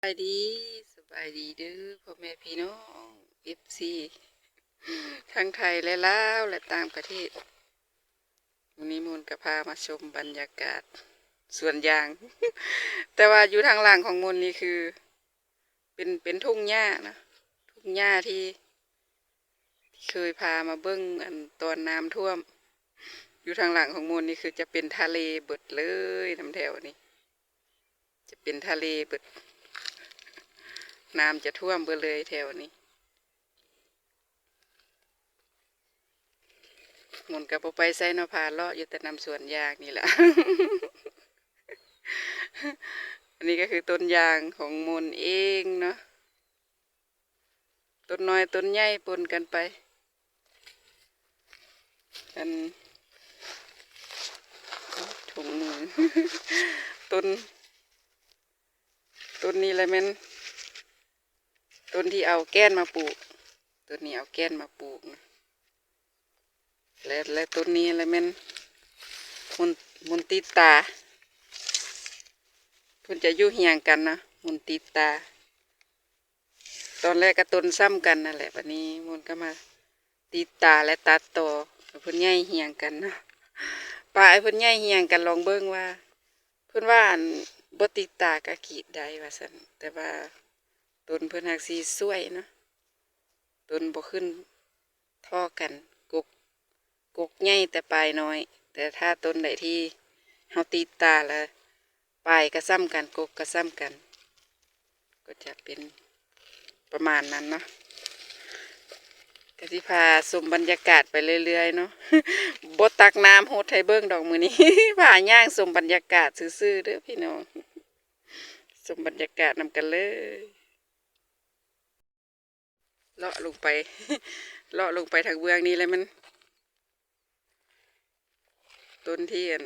າຍດີ ສະບາຍດີເດີພໍ່ແມ່ພີ່ນ້ອງ ເອັຟຊີ ທັງໄທ ແລະ ລາວ ແລະ ຕ່າງປະເທດ. ມື້ນີ້ມົນກະພາມາຊົມບັນຍາກາດສວນຢາງ ແຕ່ວ່າຢູ່ທາງຫຼັງຂອງມົນນີ້ຄື ເປັນ ເປັນທົ່ງຫຍ້ານະ ທົ່ງຫຍ້າທີ່ ທີ່ເຄີຍພາມາເບິ່ງ ອັນ ຕອນນ້ຳຖ້ວມ. ຢູ່ທາງຫຼັງຂອງມົນນີ້ຄືຈະເປັນທະເລເບິດເລີຍ ນຳແຖວນີ້ ຈະເປັນທະເລເບິດ ນ້ຳຈະຖ້ວມເບິດເລີຍແຖວນີ້. ມົນກະບໍ່ໄປໃສເນາະ ພາເລາະຢູ່ແຕ່ນຳສວນຢາງນີ້ແຫຼະ. ອັນນີ້ກະຄືຕົ້ນຢາງຂອງມົນເອງເນາະ ຕົ້ນນ້ອຍຕົ້ນໃຫຍ່ປົນກັນໄປ. ອັນ ຖົງມື ຕົ້ນ ຕົ້ນນີ້ແຫຼະແມ່ນ ຕົ້ນທີ່ເອົາແກ່ນມາປູກ ຕົ້ນນີ້ເອົາແກ່ນມາປູກນະ ແລະ ແລະ ຕົ້ນນີ້ແຫຼະແມ່ນມົນ ມົນຕິດຕາ ເພິ່ນຈະຢູ່ຮຽງກັນເນາະ ມົນຕິດຕາ. ຕອນແລກກະຕົ້ນສ່ຳກັນນັ້ນແຫຼະ ບາດນີ້ມົນກະມາຕິດຕາ ແລະ ຕັດຕໍ່ ໃຫ້ເພິ່ນໃຫຍ່ຮຽງກັນເນາະ ປະໃຫ້ເພິ່ນໃຫຍ່ຮຽງກັນ ລອງເບິ່ງວ່າ ເພິ່ນວ່າ ອັນ ບໍ່ຕິດຕາກະກຣີດໄດ້ວ່າຊັ້ນ ແຕ່ວ່າ ຕົ້ນເພິ່ນຫາກຊິສວຍເນາະ ຕົ້ນບໍ່ຂຶ້ນທໍ່ກັນ ກົກ ກົກໃຫຍ່ແຕ່ປາຍນ້ອຍ ແຕ່ຖ້າຕົ້ນໃດທີ່ເຮົາຕິດຕາແລ້ວ ປາຍກະສ່ຳກັນ ກົກກະສ່ຳກັນ ກະຈະເປັນປະມານນັ້ນເນາະ. ກະຊິພາຊົມບັນຍາກາດໄປເລື້ອຍໆເນາະ ບໍ່ຕັກນ້ຳຫົດໃຫ້ເບິ່ງດອກມື້ນີ້ ພາຍ່າງຊົມບັນຍາກາດຊື່ໆເດີພີ່ນ້ອງ ຊົມບັນຍາກາດນຳກັນເລີຍ. ເລາະລົງໄປ ເລາະລົງໄປທາງເບື້ອງນີ້ແຫຼະແມ່ນ ຕົ້ນທີ່ ອັນ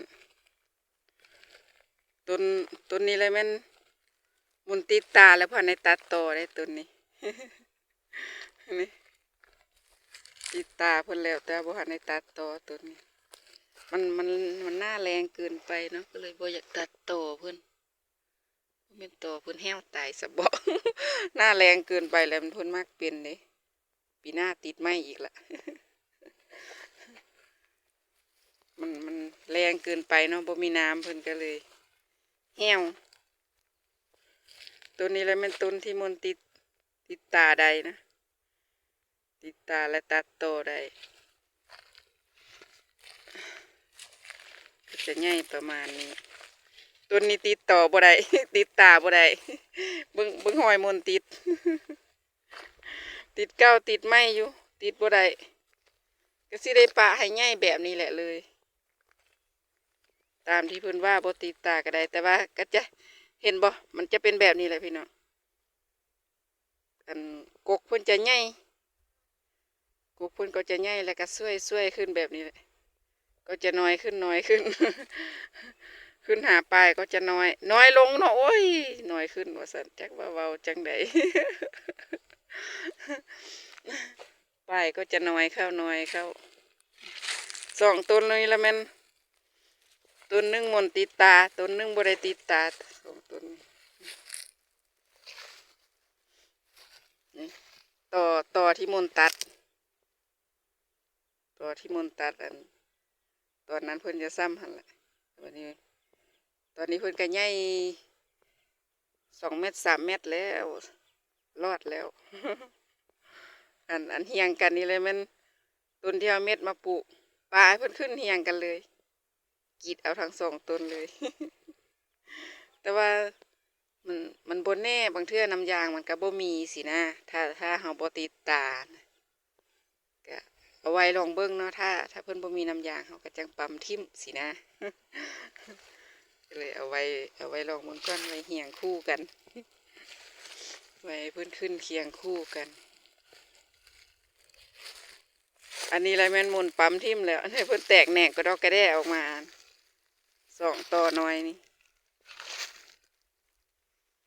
ຕົ້ນ ຕົ້ນນີ້ແຫຼະແມ່ນມົນຕິດຕາ ແລ້ວບໍ່ທັນໄດ້ຕັດຕໍ່ເດ້ ຕົ້ນນີ້ ນີ້ ຕິດຕາເພິ່ນແລ້ວ ແຕ່ບໍ່ທັນໄດ້ຕັດຕໍ່ຕົ້ນນີ້ ມັນ ມັນ ມັນໜ້າແລງເກີນໄປເນາະ ກະເລີຍບໍ່ຢາກຕັດຕໍ່ເພິ່ນ. ບໍ່ແມ່ນຕໍ່ເພິ່ນແຫ້ວຕາຍຊະເບາະ ໜ້າແລງເກີນໄປແລ້ວ ເພິ່ນມັກເປັນເດ້ ປີໜ້າຕິດໃໝ່ອີກລະ ມັນ ມັນແລງເກີນໄປເນາະ ບໍ່ມີນ້ຳ ເພິ່ນກະເລີຍແຫ້ວ. ຕົ້ນນີ້ແຫຼະແມ່ນຕົ້ນທີ່ມົນຕິດ ຕິດຕາໄດ້ນະ. ຕິດຕາ ແລະ ຕັດຕໍ່ໄດ້ ກະຈະໃຫຍ່ປະມານນີ້. ຕົ້ນນີ້ຕິດຕໍ່ບໍ່ໄດ້ ຕິດຕາບໍ່ໄດ້ ເບິ່ງ ເບິ່ງຮອຍມົນຕິດ ຕິດເກົ່າຕິດໃໝ່ຢູ່ ຕິດບໍ່ໄດ້ ກະຊິໄດ້ປະໃຫ້ໃຫຍ່ແບບນີ້ແຫຼະເລີຍ ຕາມທີ່ເພິ່ນວ່າບໍ່ຕິດຕາກະໄດ້ ແຕ່ວ່າກະຈະ ເຫັນບໍ່ ມັນຈະເປັນແບບນີ້ແຫຼະພີ່ນ້ອງ. ອັນ ກົກເພິ່ນຈະໃຫຍ່ ກົກເພິ່ນກໍຈະໃຫຍ່ ແລ້ວກະຊ່ວຍໆຂຶ້ນແບບນີ້ແຫຼະ ກໍຈະນ້ອຍຂຶ້ນ ນ້ອຍຂຶ້ນ ຂຶ້ນຫາປາຍກໍຈະນ້ອຍ ນ້ອຍລົງເນາະ ໂອ້ຍ ນ້ອຍຂຶ້ນວ່າຊັ້ນ ຈັກວ່າເວົ້າຈັ່ງໃດ ປາຍກໍຈະນ້ອຍເຂົ້າ ນ້ອຍເຂົ້າ. ສອງຕົ້ນນີ້ລະແມ່ນ ຕົ້ນໜຶ່ງມົນຕິດຕາ ຕົ້ນໜຶ່ງບໍ່ໄດ້ຕິດຕາ ສອງຕົ້ນນີ້ ນີ້ ຕໍ່ ຕໍ່ທີ່ມົນຕັດ ຕໍ່ທີ່ມົນຕັດ ອັນ ຕອນນັ້ນເພິ່ນຈະຊ້ຳຫັ້ນແຫຼະ ບາດນີ້ ຕອນນີ້ເພິ່ນກະໃຫຍ່ ສອງແມັດ ສາມແມັດແລ້ວ ລອດແລ້ວ ອັນ ອັນຮຽງກັນນີ້ເລີຍ ແມ່ນຕົ້ນທີ່ເຮົາເມັດມາປູກ ປາໃຫ້ເພິ່ນຂຶ້ນຮຽງກັນເລີຍ ກຣີດເອົາທັງສອງຕົ້ນເລີຍ ແຕ່ວ່າມັນ ມັນບໍ່ແນ່ ບາງເທື່ອນ້ຳຢາງມັນກະບໍ່ມີຊີ້ນະ ຖ້າ ຖ້າເຮົາບໍ່ຕິດຕານະ. ກະເອົາໄວ້ລອງເບິ່ງເນາະ ຖ້າ ຖ້າເພິ່ນບໍ່ມີນ້ຳຢາງ ເຮົາກະຈັ່ງປ້ຳຖິ້ມຊີ້ນະ ກະເລີຍເອົາໄວ້ ເອົາໄວ້ລອງເບິ່ງກ່ອນ ໄວ້ຮຽງຄູ່ກັນ ໄວ້ໃຫ້ເພິ່ນຂຶ້ນຄຽງຄູ່ກັນ. ອັນນີ້ລະແມ່ນມົນປ້ຳຖິ້ມແລ້ວ ໃຫ້ເພິ່ນແຕກແໜງກະດອກກະແດ່ອອກມາ ສອງຕໍ່ນ້ອຍນີ້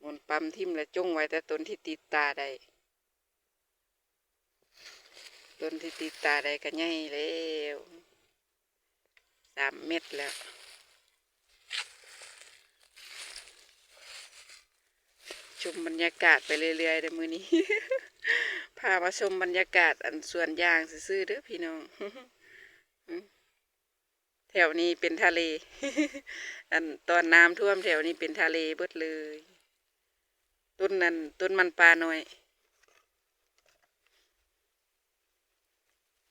ມົນປ້ຳຖິ້ມແລ້ວ ຈົ່ງໄວ້ແຕ່ຕົ້ນທີ່ຕິດຕາໄດ້. ຕົ້ນທີ່ຕິດຕາໄດ້ກະໃຫຍ່ແລ້ວ ສາມແມັດແລ້ວ. ຊົມບັນຍາກາດໄປເລື້ອຍໆເດີມື້ນີ້ ພາມາຊົມບັນຍາກາດອັນສວນຢາງຊື່ໆເດີພີ່ນ້ອງ. ແຖວນີ້ເປັນທະເລ ອັນຕອນນ້ຳຖ້ວມແຖວນີ້ເປັນທະເລເບິດເລີຍ. ຕົ້ນນັ້ນ ຕົ້ນມັນປ່ານ້ອຍ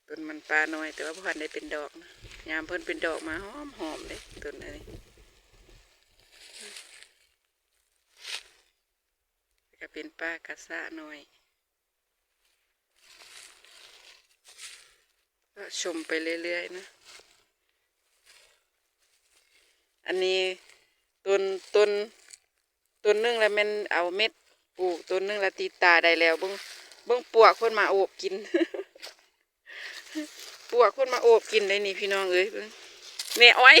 ຕົ້ນມັນປ່ານ້ອຍ ແຕ່ວ່າບໍ່ທັນໄດ້ເປັນດອກນະ. ຍາມເພິ່ນເປັນດອກມາຫອມໆເດ້ ຕົ້ນອັນນີ້. ແລ້ວກໍເປັນປ່າກະສະນ້ອຍ. ກໍຊົມໄປເລື້ອຍໆນະ. ອັນນີ້ຕົ້ນ ຕົ້ນ ຕົ້ນໜຶ່ງລະແມ່ນເອົາເມັດປູກ ຕົ້ນໜຶ່ງລະຕິດຕາໄດ້ແລ້ວ. ເບິ່ງ ເບິ່ງປວກເພິ່ນມາໂອບກິນ ປວກເພິ່ນມາໂອບກິນໄດ໋ນີ້ພີ່ນ້ອງເອີຍ. ເບິ່ງ ແມ່ອ້ອຍ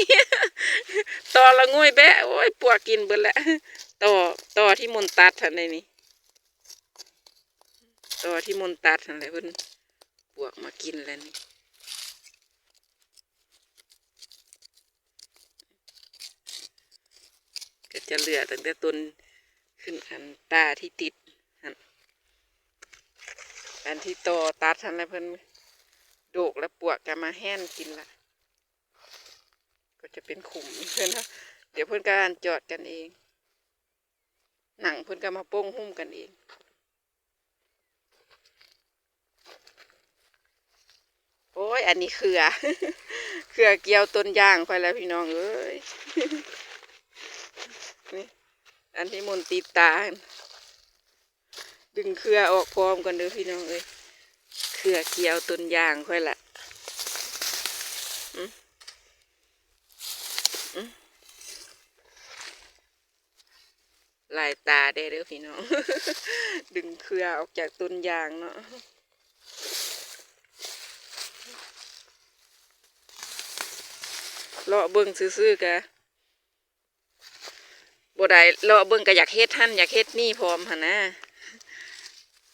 ຕໍລະງຸຍແບະ ໂອ້ຍ ປວກກິນເບິດແຫຼະ. ຕໍ ຕໍທີ່ມົນຕັດຫັ້ນໄດ໋ນີ້ ຕໍທີ່ມົນຕັດຫັ້ນແຫຼະ ເພິ່ນປວກມາກິນແລ້ວນີ້. ກໍຈະເຫຼືອຕັ້ງແຕ່ຕົ້ນຂຶ້ນ ອັນຕາທີ່ຕິດຫັ້ນ ອັນທີ່ຕໍຕັດຫັ້ນແຫຼະ ເພິ່ນໂດກແລ້ວ ປວກກໍມາແຮ່ນກິນລະ ກໍຈະເປັນຂຸມເພິ່ນນະ. ດຽວເພິ່ນກໍອັນຈອດກັນເອງ ໜັງເພິ່ນກໍມາໂປ່ງຫຸ້ມກັນເອງ. ໂອ້ຍ ອັນນີ້ເຄືອ ເຄືອກ່ຽວຕົ້ນຢາງຂ້ອຍແລ້ວພີ່ນ້ອງເອີຍ. ນີ້ ອັນທີ່ມົນຕິດຕາຫັ້ນ ດຶງເຄືອອອກພ້ອມກັນເດີພີ່ນ້ອງເອີຍ. ເຄືອກ່ຽວຕົ້ນຢາງຂ້ອຍລະ ອື ອື. ຫຼາຍຕາແດ່ເດີພີ່ນ້ອງ ດຶງເຄືອອອກຈາກຕົ້ນຢາງເນາະ. ເລາະເບິ່ງຊື່ໆກະບໍ່ໄດ້ ເລາະເບິ່ງກະຢາກເຮັດຫັ້ນຢາກເຮັດນີ້ພ້ອມຫັ້ນນະ.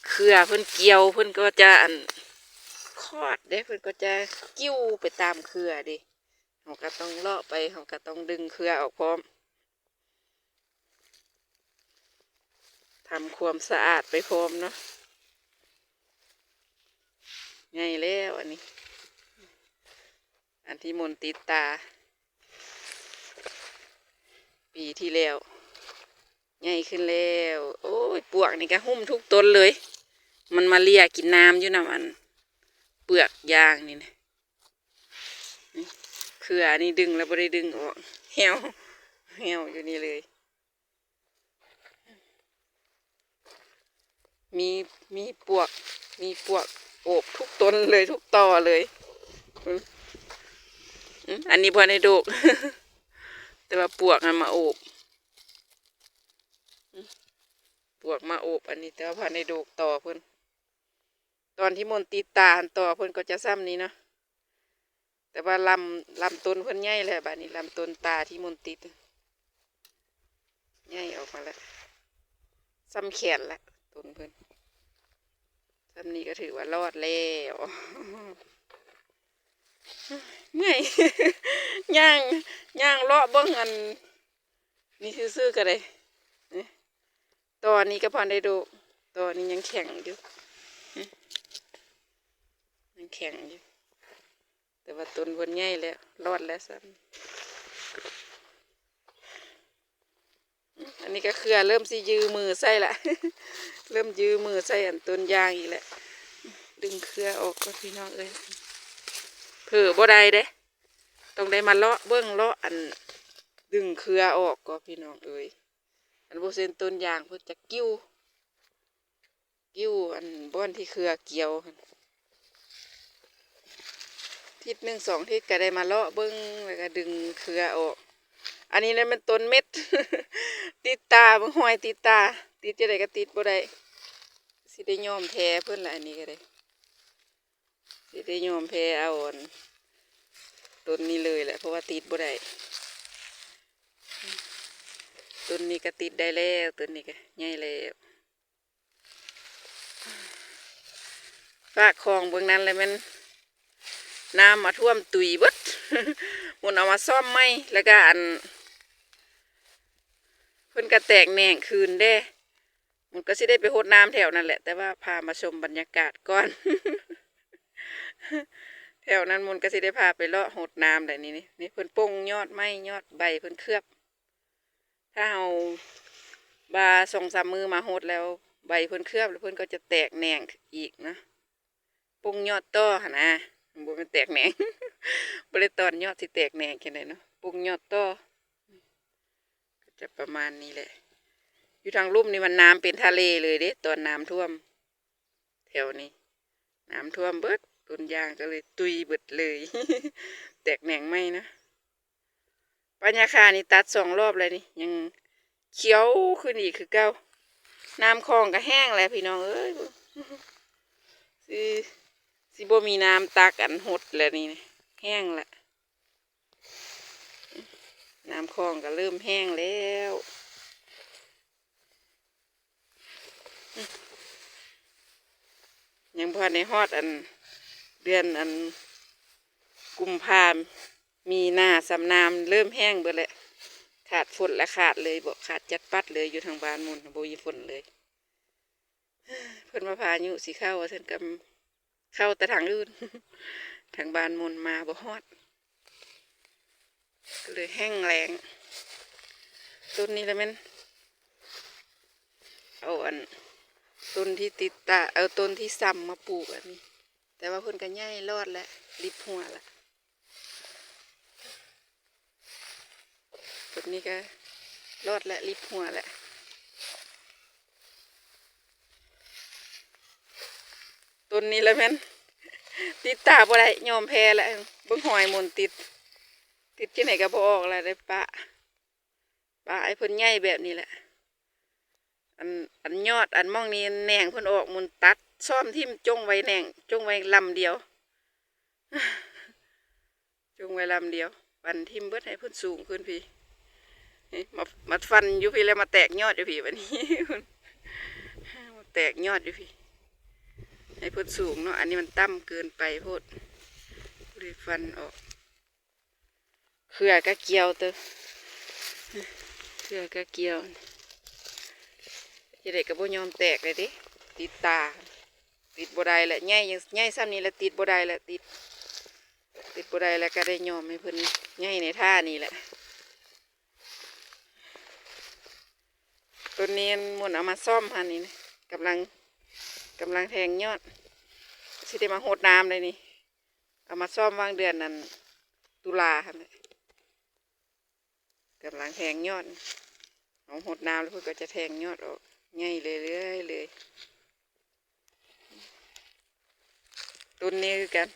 ເຄືອເພິ່ນກ່ຽວ ເພິ່ນກໍຈະອັນຂອດເດ້ ເພິ່ນກໍຈະກິ້ວໄປຕາມເຄືອເດ້. ເຮົາກໍຕ້ອງເລາະໄປ ເຮົາກໍຕ້ອງດຶງເຄືອອອກພ້ອມ ທຳຄວາມສະອາດໄປພ້ອມເນາະ. ໃຫຍ່ແລ້ວອັນນີ້ ອັນທີ່ມົນຕິດຕາປີທີ່ແລ້ວ ໃຫຍ່ຂຶ້ນແລ້ວ. ໂອ້ຍ ປວກນີ້ກໍຫຸ້ມທຸກຕົ້ນເລີຍ ມັນມາເລຍກິນນ້ຳຢູ່ນຳອັນເປືອກຢາງນີ້ນະ. ນີ້ ເຄືອອັນນີ້ດຶງແລ້ວບໍ່ໄດ້ດຶງອອກ ແຫ້ວ ແຫ້ວຢູ່ນີ້ເລີຍ. ມີ ມີປວກ ມີປວກໂອບທຸກຕົ້ນເລີຍ ທຸກຕໍເລີຍ. ອືມ ອືມ ອັນນີ້ບໍ່ໄດ້ໂດກ ແຕ່ວ່າປວກຫັ້ນມາໂອບ ອືມ ປວກມາໂອບອັນນີ້ ແຕ່ວ່າບໍ່ໄດ້ໂດກຕໍເພິ່ນ. ຕອນທີ່ມົນຕິດຕາຫັ້ນ ຕໍເພິ່ນກໍຈະສ່ຳນີ້ເນາະ ແຕ່ວ່າລຳ ລຳຕົ້ນເພິ່ນໃຫຍ່ແລ້ວ ບາດນີ້ລຳຕົ້ນຕາທີ່ມົນຕິດໃຫຍ່ອອກມາແລ້ວ ສ່ຳແຂນລະຕົ້ນເພິ່ນ. ສ່ຳນີ້ກໍຖືວ່າລອດແລ້ວ ເມື່ອຍ ຍ່າງ ຍ່າງເລາະເບິ່ງອັນນີ້ຊື່ໆກໍໄດ້. ນີ້ ຕອນນີ້ກໍພໍໄດ້ໂດກ ຕອນນີ້ຍັງແຂງຢູ່ ຍັງແຂງຢູ່ ແຕ່ວ່າຕົ້ນເພິ່ນໃຫຍ່ແລ້ວ ລອດແລ້ວຊ້ຳ. ອັນນີ້ກໍເຄືອເລີ່ມຊິຢືມືໃສ່ລະ ເລີ່ມຢືມືໃສ່ອັນຕົ້ນຢາງອີກແລ້ວ. ດຶງເຄືອອອກກ່ອນພີ່ນ້ອງເອີຍ ເຜີບໍ່ໄດ້ເດ້ ຕ້ອງໄດ້ມາເລາະເບິ່ງ ເລາະອັນດຶງເຄືອອອກກ່ອນພີ່ນ້ອງເອີຍ. ອັນບໍ່ເຊັ່ນຕົ້ນຢາງເພິ່ນຈະກິ້ວ ກິ້ວອັນບ່ອນທີ່ເຄືອກ່ຽວຫັ້ນ. ທິດໜຶ່ງສອງທິດກໍໄດ້ມາເລາະເບິ່ງ ແລ້ວກໍດຶງເຄືອອອກ. ອັນນີ້ແຫຼະແມ່ນຕົ້ນເມັດ ຕິດຕາ ເບິ່ງຮອຍຕິດຕາ ຕິດຈັ່ງໃດກໍຕິດບໍ່ໄດ້. ຊິໄດ້ຍອມແພ້ເພິ່ນລະ ອັນນີ້ກໍໄດ້ ຊິໄດ້ຍອມແພ້ເອົາອັນຕົ້ນນີ້ເລີຍແຫຼະ ເພາະວ່າຕິດບໍ່ໄດ້. ຕົ້ນນີ້ກໍຕິດໄດ້ແລ້ວ ຕົ້ນນີ້ກໍໃຫຍ່ແລ້ວ. ຟາກຂອງເບື້ອງນັ້ນລະແມ່ນນ້ຳມາຖ້ວມຕຸຍເບິດ ໝູນເອົາມາສ້ອມໃໝ່ ແລ້ວກະອັນ ເພິ່ນກະແຕກແໜງຄືນເດ້ ກໍຊິໄດ້ໄປຫົດນ້ຳແຖວນັ້ນແຫຼະ ແຕ່ວ່າພາມາຊົມບັນຍາກາດກ່ອນ. ແຖວນັ້ນມົນກໍຊິໄດ້ພາໄປເລາະຫົດນ້ຳໄດ໋ນີ້. ນີ້ ນີ້ເພິ່ນປົງຍອດໄມ້ຍອດໃບເພິ່ນເຄືອບ. ຖ້າເຮົາວ່າສອງສາມມື້ມາຫົດແລ້ວ ໃບເພິ່ນເຄືອບ ແລ້ວເພິ່ນກໍຈະແຕກແໜງອີກນະ. ປົງຍອດຕໍ່ຫັ້ນນະ ບໍ່ແມ່ນແຕກແໜງ ບໍ່ໄດ້ຕອນຍອດຊິແຕກແໜງຈັ່ງໃດເນາະ ປົງຍອດຕໍ່. ກໍຈະປະມານນີ້ແຫຼະ. ຢູ່ທາງລຸ່ມນີ້ມັນນ້ຳເປັນທະເລເລີຍເດ້ ຕອນນ້ຳຖ້ວມແຖວນີ້ ນ້ຳຖ້ວມເບິດ ຕົ້ນຢາງກໍເລີຍຕຸຍເບິດເລີຍ ແຕກແໜງໃໝ່ນະ. ປ່າຫຍ້າຄານີ້ຕັດສອງລອບແລ້ວນີ້ ຍັງຂຽວຂຶ້ນອີກຄືເກົ່າ. ນ້ຳຂອງກໍແຫ້ງແລ້ວພີ່ນ້ອງເອີຍ ຊິ ຊິບໍ່ມີນ້ຳຕັກອັນຫົດແລ້ວນີ້ ແຫ້ງແລ້ວ. ນ້ຳຂອງກໍເລີ່ມແຫ້ງແລ້ວ. ຍັງບໍ່ທັນໄດ້ຮອດອັນ ເດືອນອັນ ກຸມພາ ມີນາ ສ່ຳນ້ຳເລີ່ມແຫ້ງເບິດແລ້ວ. ຂາດຝົນລະຂາດເລີຍ ບໍ່ຂາດຈັດປັດເລີຍ. ຢູ່ທາງບ້ານໝູ່ນບໍ່ມີຝົນເລີຍ. ເພິ່ນວ່າພາຍຸຊິເຂົ້າວ່າຊັ້ນ ກໍເຂົ້າແຕ່ທາງອື່ນ ທາງບ້ານໝູ່ນມາບໍ່ຮອດ ກໍເລີຍແຫ້ງແລ້ງ. ຕົ້ນນີ້ລະແມ່ນເອົາອັນ ຕົ້ນທີ່ຕິດຕາ ເອົາຕົ້ນທີ່ຊ້ຳມາປູກອັນນີ້ ແຕ່ວ່າເພິ່ນກໍໃຫຍ່ລອດແລ້ວ ລິບຫົວແລ້ວ. ຕົ້ນນີ້ກໍລອດແລ້ວ ລິບຫົວແລ້ວ. ຕົ້ນນີ້ລະແມ່ນຕິດຕາບໍ່ໄດ້ ຍອມແພ້ແລ້ວ. ເບິ່ງຮອຍມົນຕິດ ຕິດຈັ່ງໃດກໍບໍ່ອອກແລ້ວ ໄດ້ປະ ປະໃຫ້ເພິ່ນໃຫຍ່ແບບນີ້ແຫຼະ. ອັນ ອັນຍອດ ອັນໝ່ອງນີ້ແໜງເພິ່ນອອກ ໝູນຕັດຊ້ອມຖິ້ມ ຈົ່ງໄວ້ແໜງ ຈົ່ງໄວ້ລຳດຽວ ຈົ່ງໄວ້ລຳດຽວ ປັ່ນຖິ້ມເບິດ ໃຫ້ເພິ່ນສູງຂຶ້ນພີ້. ນີ້ ມາ ມາຟັນຢູ່ພີ້ ແລ້ວມາແຕກຍອດຢູ່ພີ້ ບັດນີ້ ມາແຕກຍອດຢູ່ພີ້ ໃຫ້ເພິ່ນສູງເນາະ. ອັນນີ້ມັນຕ່ຳເກີນໄປໂພດ ເລີຍຟັນອອກ. ເຄືອກະກ່ຽວເຕີ ເຄືອກະກ່ຽວ ຈັ່ງໃດກໍບໍ່ຍອມແຕກເລີຍເດ້ ຕິດຕາ ຕິດບໍ່ໄດ້ແຫຼະ. ໃຫຍ່ ໃຫຍ່ຊ່ຳນີ້ລະຕິດບໍ່ໄດ້ແຫຼະ ຕິດ ຕິດບໍ່ໄດ້ແລ້ວ ກໍໄດ້ຍອມໃຫ້ເພິ່ນໃຫຍ່ໃນທ່ານີ້ແຫຼະ. ຕົ້ນນີ້ໝູນເອົາມາຊ້ອມຫັ້ນນີ້ ກຳລັງ ກຳລັງແທງຍອດ ຊິໄດ້ມາຫົດນ້ຳໄດ້ນີ້. ເອົາມາຊ້ອມຫວ່າງເດືອນນັ້ນ ຕຸລາຫັ້ນແຫຼະ ກຳລັງແທງຍອດ. ເຮົາຫົດນ້ຳແລ້ວເພິ່ນກໍຈະແທງຍອດອອກໃຫຍ່ເລື້ອຍໆເລີຍ. ຕົ້ນນີ້ຄືກັນ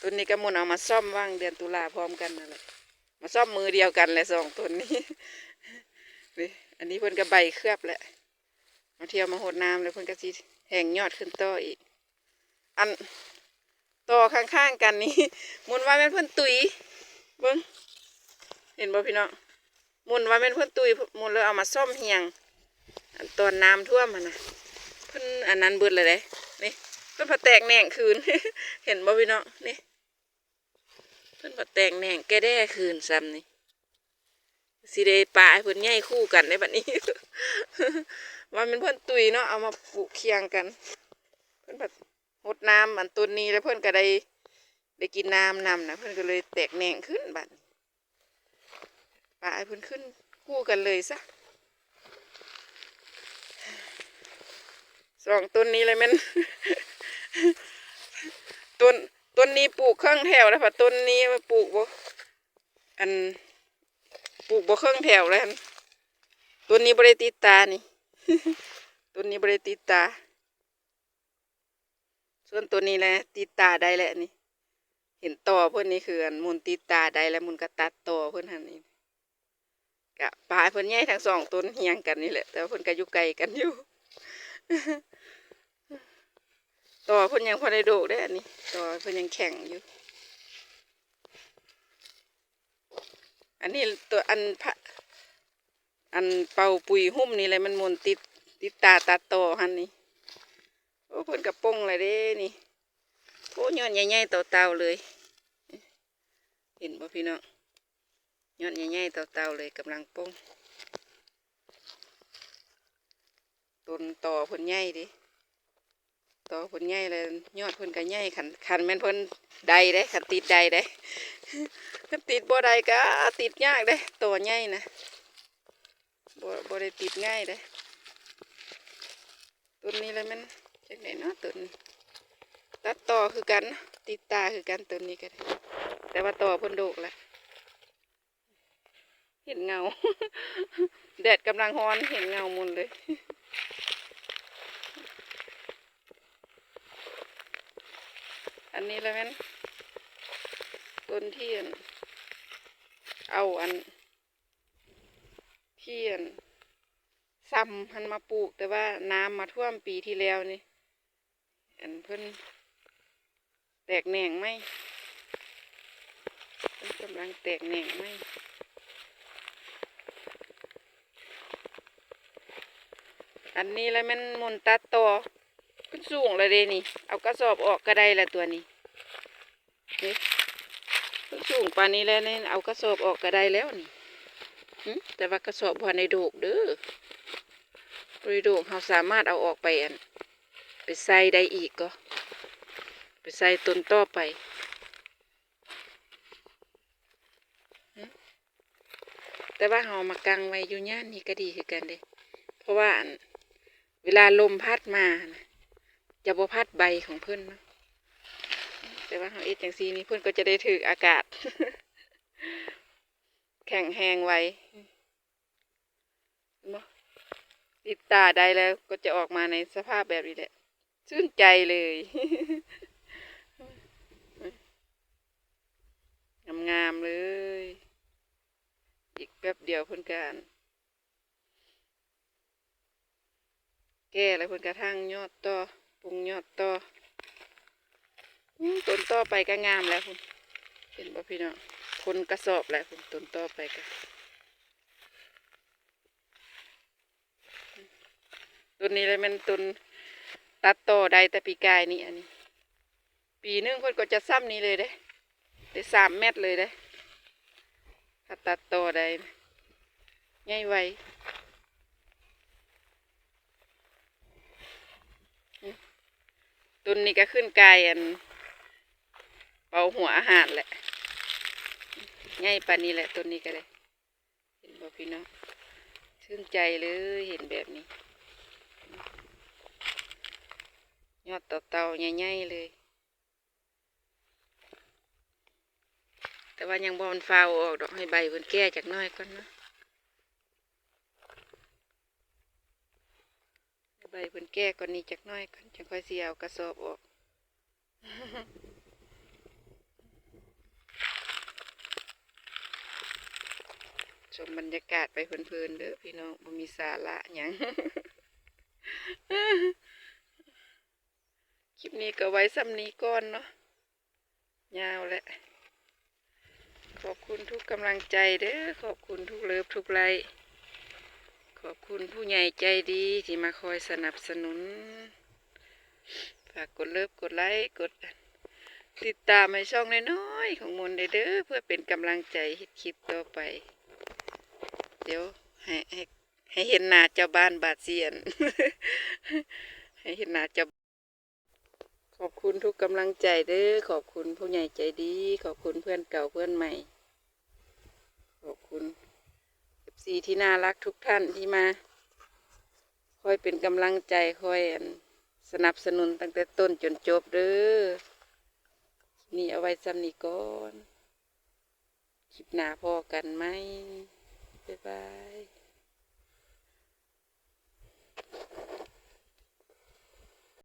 ຕົ້ນນີ້ກໍໝູນເອົາມາຊ້ອມຫວ່າງເດືອນຕຸລາພ້ອມກັນນັ້ນແຫຼະ ມາຊ້ອມມື້ດຽວກັນແຫຼະ ສອງຕົ້ນນີ້. ນີ້ ອັນນີ້ເພິ່ນກໍໃບເຄືອບແຫຼະ ມາທ່ຽວມາຫົດນ້ຳແລ້ວເພິ່ນກໍຊິແທງຍອດຂຶ້ນຕໍ່ອີກ. ອັນຕໍຂ້າງໆກັນນີ້ ໝູນວ່າແມ່ນເພິ່ນຕຸຍ ເບິ່ງ ເຫັນບໍ່ພີ່ນ້ອງ? ໝູນວ່າແມ່ນເພິ່ນຕຸຍ ໝູນເລີຍເອົາມາສ້ອມຮຽງ ອັນຕອນນ້ຳຖ້ວມຫັ້ນນະ ເພິ່ນອັນນັ້ນເບິດແລ້ວເດ້. ນີ້ ເພິ່ນພັດແຕກແໜງຄືນ ເຫັນບໍ່ພີ່ນ້ອງ? ນີ້ ເພິ່ນພັດແຕກແໜງແກ່ແດ່ຄືນຊ້ຳນີ້. ຊິໄດ້ປະໃຫ້ເພິ່ນໃຫຍ່ຄູ່ກັນໄດ໋ບັດນີ້. ວ່າແມ່ນເພິ່ນຕຸຍເນາະ ເອົາມາປູກຄຽງກັນ. ເພິ່ນພັດຫົດນ້ຳອັນຕົ້ນນີ້ ແລ້ວເພິ່ນກໍໄດ້ ໄດ້ກິນນ້ຳນຳນະ ເພິ່ນກໍເລີຍແຕກແໜງຂຶ້ນບັດນີ້. ປະໃຫ້ເພິ່ນຂຶ້ນຄູ່ກັນເລີຍຊະ. ສອງຕົ້ນນີ້ລະແມ່ນ ຕົ້ນ ຕົ້ນນີ້ປູກເຄິ່ງແຖວແລ້ວ ພັດຕົ້ນນີ້ປູກບໍ່ ອັນ ປູກບໍ່ເຄິ່ງແຖວແລ້ວຫັ້ນ. ຕົ້ນນີ້ບໍ່ໄດ້ຕິດຕານີ້ ຕົ້ນນີ້ບໍ່ໄດ້ຕິດຕາ. ສ່ວນໂຕນີ້ແຫຼະ ຕິດຕາໄດ້ແຫຼະນີ້ ເຫັນຕໍເພິ່ນນີ້ ຄືອັນໝູນຕິດຕາໄດ້ແລ້ວ ໝູນກໍຕັດຕໍເພິ່ນຫັ້ນນີ້ ກະປະໃຫ້ເພິ່ນໃຫຍ່ທັງສອງຕົ້ນຮຽງກັນນີ້ແຫຼະ ແຕ່ວ່າເພິ່ນກໍຢູ່ໄກກັນຢູ່ ຕໍເພິ່ນຍັງພໍໄດ້ໂດກເດ້ ອັນນີ້ຕໍເພິ່ນຍັງແຂງຢູ່. ອັນນີ້ຕົວ ອັນພະ ອັນເປົ່າປຸຍຫຸ້ມນີ້ແຫຼະ ມັນໝູນຕິດ ຕິດຕາຕັດຕໍຫັ້ນນີ້. ໂອ້ ເພິ່ນກະປົງແລ້ວເດ້ນີ້. ໂອ້ ຍອດໃຫຍ່ໆເຕົ່າໆເລີຍ ເຫັນບໍ່ພີ່ນ້ອງ? ຍອດໃຫຍ່ໆເຕົ່າໆເລີຍ ກຳລັງປົງ. ຕົ້ນຕໍເພິ່ນໃຫຍ່ເດ້ ຕໍເພິ່ນໃຫຍ່ແລ້ວຍອດເພິ່ນກໍໃຫຍ່ ຄັນ ຄັນແມ່ນເພິ່ນໄດ້ເດ້ ຄັນຕິດໄດ້ເດ້ ຄັນຕິດບໍ່ໄດ້ກໍຕິດຍາກເດ້ ຕໍໃຫຍ່ນະ ບໍ່ ບໍ່ໄດ້ຕິດງ່າຍເດ້. ຕົ້ນນີ້ລະແມ່ນຈັ່ງໃດເນາະ ຕົ້ນນີ້ຕັດຕໍ່ຄືກັນ ຕິດຕາຄືກັນ ຕົ້ນນີ້ກໍໄດ້ ແຕ່ວ່າຕໍເພິ່ນໂດກລະ ເຫັນເງົາ ແດດກຳລັງຮ້ອນ ເຫັນເງົາໝົດເລີຍ. ອັນນີ້ລະແມ່ນຕົ້ນທີ່ ອັນ ເອົາ ອັນ ທີ່ ອັນ ຊຳຫັ້ນມາປູກ ແຕ່ວ່ານ້ຳມາຖ້ວມປີທີ່ແລ້ວນີ້ ອັນເພິ່ນແຕກແໜງໃໝ່ ເພິ່ນກຳລັງແຕກແໜງໃໝ່. ອັນນີ້ລະແມ່ນມົນຕັດຕໍ່ ຂຶ້ນສູງລະເດ້ນີ້ ເອົາກະສອບອອກກະໄດ້ລະຕົວນີ້. ນີ້ ມັນສູງປານນີ້ແລ້ວນີ້ ເອົາກະສອບອອກກະໄດ້ແລ້ວນີ້. ຫຶ ແຕ່ວ່າກະສອບບໍ່ທັນໄດ້ໂດກເດີ ບໍ່ໄດ້ໂດກ ເຮົາສາມາດເອົາອອກໄປ ອັນ ໄປໃສ່ໄດ້ອີກກໍ ໄປໃສ່ຕົ້ນຕໍ່ໄປ. ແຕ່ວ່າເຮົາເອົາມາກັງໄວ້ຢູ່ຍ່ານນີ້ກໍດີຄືກັນເດ້ ເພາະວ່າ ອັນ ເວລາລົມພັດມາຫັ້ນນະ ຈະບໍ່ພັດໃບຂອງເພິ່ນເນາະ. ແຕ່ວ່າເຮົາເຮັດຈັ່ງຊີ້ນີ້ ເພິ່ນກໍຈະໄດ້ຖືກອາກາດ ແຂງແຮງໄວ. ເຫັນບໍ່? ຕິດຕາໄດ້ແລ້ວກໍຈະອອກມາໃນສະພາບແບບນີ້ແຫຼະ ຊື່ນໃຈເລີຍ ງາມໆ ເລີຍ. ອີກແປັບດຽວເພິ່ນກໍ ອັນ ແກ່ແລ້ວເພິ່ນກະຖາງຍອດຕໍ່ ປຸງຍອດຕໍ່. ອືມ ຕົ້ນຕໍ່ໄປກະງາມແລ້ວພຸ້ນ ເຫັນບໍ່ພີ່ນ້ອງ? ຄົນກະສອບແລ້ວພຸ້ນ ຕົ້ນຕໍ່ໄປກະ ຕົ້ນນີ້ລະແມ່ນຕົ້ນຕັດຕໍ່ໄດ້ແຕ່ປີກາຍນີ້. ອັນນີ້ ປີໜຶ່ງເພິ່ນກໍຈະຊ່ຳນີ້ເລີຍເດ້ ໄດ້ສາມແມັດເລີຍເດ້ ຖ້າຕັດຕໍ່ໄດ້ ໃຫຍ່ໄວ. ຕົ້ນນີ້ກໍຂຶ້ນກາຍ ອັນ ເປົາຫົວອາຫານແຫຼະ ໃຫຍ່ປານນີ້ແຫຼະ ຕົ້ນນີ້ກໍໄດ້. ເຫັນບໍ່ພີ່ນ້ອງ? ຊື່ນໃຈເລີຍ ເຫັນແບບນີ້ ຍອດເຕົ່າໆ ໃຫຍ່ໆ ເລີຍ. ແຕ່ວ່າຍັງບໍ່ທັນຟ້າວເອົາອອກດອກ ໃຫ້ໃບເພິ່ນແກ່ຈັກໜ້ອຍກ່ອນເນາະ ໃຫ້ໃບເພິ່ນແກ່ກ່ອນນີ້ຈັກໜ້ອຍກ່ອນ ຈັ່ງຄ່ອຍຊິເອົາກະສອບອອກ. ຊົມບັນຍາກາດໄປເພີນໆ ເດີພີ່ນ້ອງ ບໍ່ມີສາລະຫຍັງ. ຄລິບນີ້ກໍໄວ້ສ່ຳນີ້ກ່ອນເນາະ ຍາວແຫຼະ. ຂອບຄຸນທຸກກຳລັງໃຈເດີ ຂອບຄຸນທຸກເລີບທຸກໄລ້ ຂອບຄຸນຜູ້ໃຫຍ່ໃຈດີທີ່ມາຄອຍສະໜັບສະໜູນ. ຝາກກົດເລີບ ກົດໄລ້ ກົດຕິດຕາມໃຫ້ຊ່ອງນ້ອຍໆ ຂອງມົນແດ່ເດີ ເພື່ອເປັນກຳລັງໃຈເຮັດຄລິບຕໍ່ໄປ. ດຽວໃຫ້ ໃຫ້ ໃຫ້ເຫັນໜ້າເຈົ້າບ້ານບາດຊິ ອັນ ໃຫ້ເຫັນໜ້າເຈົ້າ ຂອບຄຸນທຸກກຳລັງໃຈເດີ ຂອບຄຸນຜູ້ໃຫຍ່ໃຈດີ ຂອບຄຸນເພື່ອນເກົ່າເພື່ອນໃໝ່ ຂອບຄຸນ ເອັຟຊີ ທີ່ໜ້າຮັກທຸກທ່ານທີ່ມາຄອຍເປັນກຳລັງໃຈ ຄອຍ ອັນ ສະໜັບສະໜູນຕັ້ງແຕ່ຕົ້ນຈົນຈົບເດີ. ຄລິບນີ້ເອົາໄວ້ສ່ຳນີ້ກ່ອນ ຄລິບໜ້າພໍ້ກັນໃໝ່ ບາຍບາຍ.